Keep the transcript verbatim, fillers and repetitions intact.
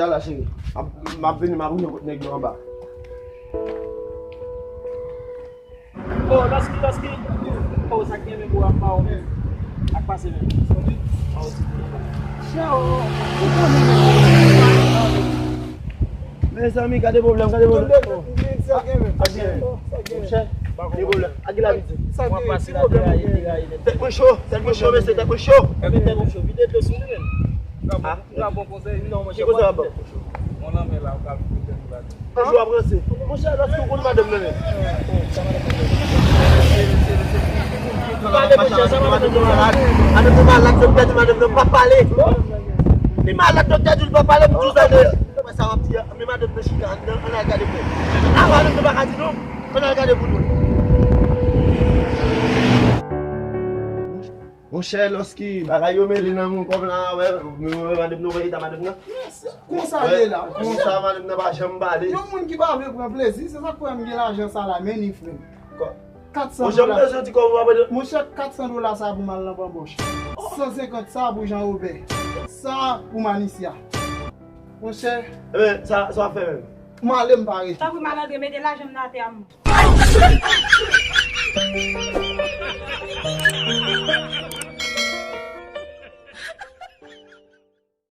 Ala cheri, m ap, m ap vini, m ap rive kot nèg yo anba. Oh, Lòski, Lòski. Oh, sa k gen menm ou ap ba ou menm. Ak pase menm. Chè, oh, ou konnen menm. Mezanmi, gade pwoblèm, gade pwoblèm. Oh. Sa k gen menm. Chè, gen pwoblèm. Ak ki la vin di. Sa k gen, ki pwoblèm ou gen? Tèt mwen cho, tèt mwen cho, mesye, tèt mwen cho. Epi tèt mwen cho, vide dlo sou li menm. Ah. Ou ka bon konsèy? Non, monchè, ki konsèy w ap ban? Yon lanmè la, ou ka vin kote nou la. Yon jou ap ranse. Monchè, Lòski, ou konn madanm nan menm? Madanm, monchè, sa madanm nan malad. Madanm nan malad, doktè di madanm nan p ap pale. Li malad, doktè di l p ap pale pou douz ane. Sa w ap di a, men madanm nan chita anndan, ann al gade pou nou. A, madanm nan pa ka di non. Ann al gade pou nou. Monchè, Lòski, bagay yo mele nan men w kòm la, wè, men wè madanm nan, wè eta madanm nan. Konsa l ye la. Konsa madanm nan pa janm pale. Yon moun ki pa vle pran plezi, se sa k fè m gen lajan sa la, men ni frè m. Kat san dola. Monchè, m bezwen ti kòb ou pa pran. Monchè, kat san dola sa pou m al nan banbòch. San senkant sa pou Jan Wobè. Sa pou Manisya. Monchè. Ebyen, sa, sa w ap fè menm? M ale, m pa rete. Tanpri, malandren, mete lajan m nan atè a, m.